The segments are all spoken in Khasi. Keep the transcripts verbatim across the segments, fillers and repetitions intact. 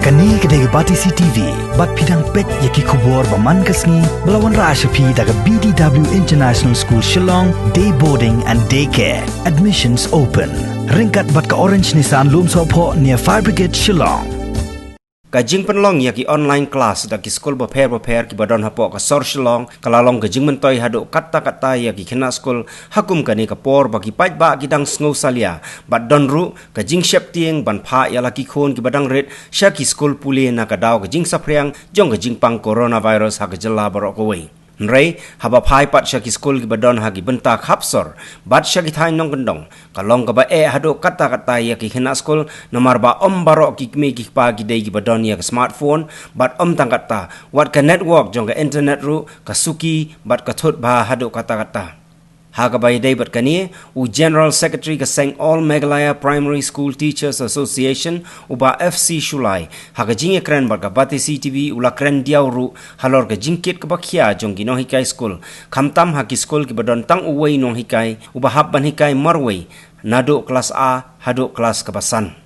Kane ka dei ka Batesi T V, bad phi dang peit ïa ki khubor ba man ka sngi, ba la wanrah sha phi da ka B D W International School Shillong, Day Boarding and Day Care. Admissions open. Ryngkat bad ka Orange Nissan Lumsohphoh near Fire Brigade Shillong. Ka jingpynlong ïa ki online class da ki skul bapher bapher kiba don hapoh ka sor Shillong, ka la long ka jingmyntoi haduh katta katta ïa ki khynnah skul, ha kum kane ka por ba ki paidbah ki dang sngew salia, bad don ruh ka jingsheptieng ban phah ïa la ki khun kiba dang rit sha ki skul pule na ka daw ka jingsaphriang jong ka jingpang coronavirus ha ka jylla baroh kawei. Hynrei, haba phai pat sha ki skul kiba don ha ki bynta khap sor, bad sha ki thaiñ nongkyndong, ka long kaba eh haduh katta katta ïa ki khynnah skul, namar ba ym baroh ki kmie ki kpa ki dei kiba don ïa ka smartphone, bad ym tang katta, wat ka network jong ka internet ruh, ka suki, bad ka thut bha haduh katta katta. Ha kaba ïadei bad kane, u General Secretary ka seng All Meghalaya Primary School Teachers Association, u Bah F C Shullai, ha ka jingïakren bad ka Batesi T V u la kren diaw ruh halor ka jingkit kaba khia jong ki nonghikai skul, khamtam ha ki skul kiba don tang uwei nonghikai, uba hap ban hikai marwei, naduh klas A haduh klas kaba san.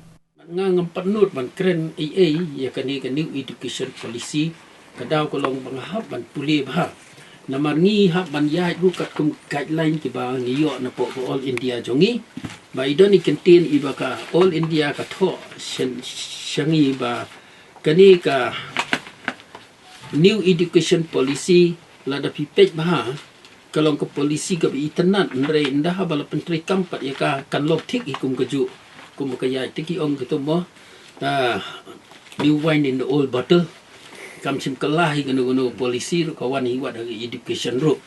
Nga ngam pat nud ban kren ei ei ïa kane ka New Education Policy, ka daw ka long ba nga hap ban pule bha. Namar ngi hap ban ïaid ruh katkum guideline kiba ngi ïoh napoh ka All India jong ngi. Ba i don i kyntien iba ka All India ka thoh sha ngi ba kane ka New Education Policy, lada phi peit bha, ka long ka policy kaba itynnad, hynrei ynda haba la pyntreikam pat ïa ka, kan long thik hi kum kajuh. Kum ka ïaid te ki ong kito mo, ah, new wine in the old bottle. Kam shym kylla hi kano kano policy ruh, ka wan hi wat ha ka education ruh.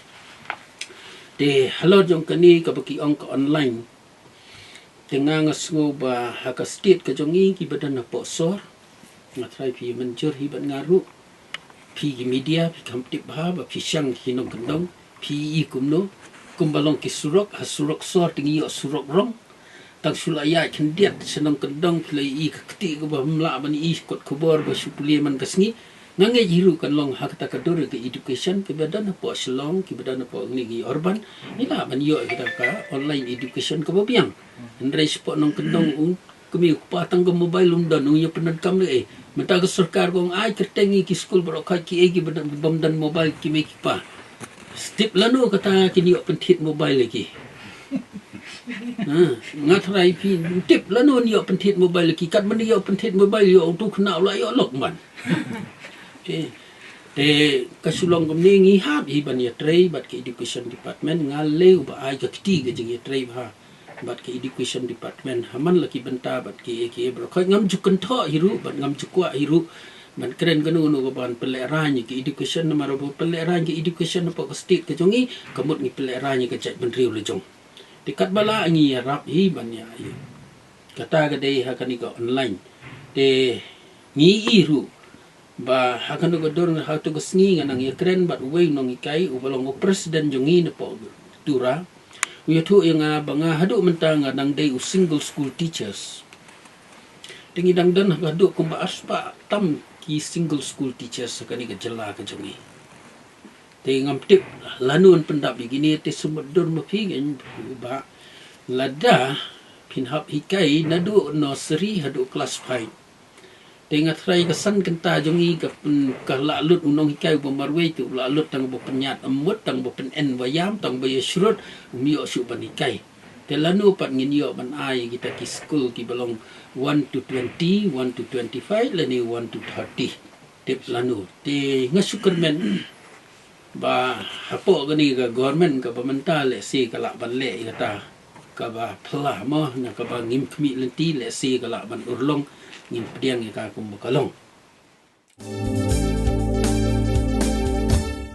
Te halor jong kane kaba ki ong ka online, te nga nga sngew ba ha ka state ka jong ngi kiba don hapoh sor, nga tharai phi mynjur hi bad nga ruh. Phi ki media, phi kham tip bha ba phi shang ki nongkyndong, phi i kumno, kumba long ki surok, ha surok sor te ngi ïoh surok rong. Tang shu la ïaid khyndiat sha nongkyndong, phi la i ka kti kaba ym lah ban i kot khubor ba shu pule man ka sngi. Nga ngeit hi ruh kan long ha kata ka dur ka education kaba don hapoh Shillong, kiba don hapoh ngi ngi urban. Ngi lah ban ïoh ïa kata ka online education kaba biang. Hynrei shapoh nongkyndong u kmie u kpa tang ka mobile um don, u ïa pyndonkam leh eh. Mynta ka sorkar ka ong ai kyrteng ïa ki skul baroh khoit kiei kiba don, bym don mobile ki mei ki kpa. Tip lano kata kin ïoh pynthied mobile ïa ki. Ha, nga tharai phi tip lano kin ïoh pynthied mobile ïa ki, katba ïoh pynthied mobile ïoh utu khynnah u la ïoh lok man. Te, te ka shu long kumne, ngi hap hi ban ïatrei bad ka education department, nga lei uba ai ka kti ka jingïatrei bha bad ka education department ha man la ki bynta bad kiei kiei baroh khoit. Ngam ju kynthoh hi ruh bad ngam ju kwah hi ruh ban kren kano kano kaban pynlehraiñ ïa ka education, namar ba pynlehraiñ ka education hapoh ka state ka jong ngi, ka mut ngi pynlehraiñ ïa ka jaitbynriew la jong. Te katba lah ngi ïarap hi ban ïa, ïa kata ka dei ha kane ka online. Te ngi i ruh ba ha kano ka dur, ha kato ka sngi nga nang ïakren bad uwei u nonghikai uba long u president jong ngi napoh Tura. U ïathuh ïa nga ba nga haduh mynta nga dang dei u single school teachers. Te ngi dang don haduh kumba arspah tam ki single school teachers ha kane ka jylla ka jong ngi. Te ngam tip lano yn pyndap ïa kine, te sumar dur ma phi ngan ba lada phin hap hikai naduh nursery haduh class five. Te nga tharai ka san kynta jong ngi ka pyn-, ka lah lut u nonghikai uba marwei te u lah lut tang ba pynïaid, ym mut tang ba pyn-en ba ïam, tang ba ïa shrut, um ïoh shuh ban hikai. Te lano pat ngin ïoh ban ai kita ki skul kiba long one to twenty, one to twenty-five, lane one to thirty. Tip lano. Te nga shu kyrmen ba hapoh kane ka government kaba mynta lehse ka lah ban leh ïa kata kaba phylla mo, na kaba ngim khmih lynti, lehse ka lah ban urlong, ngin pdiang ïa ka kumba ka long.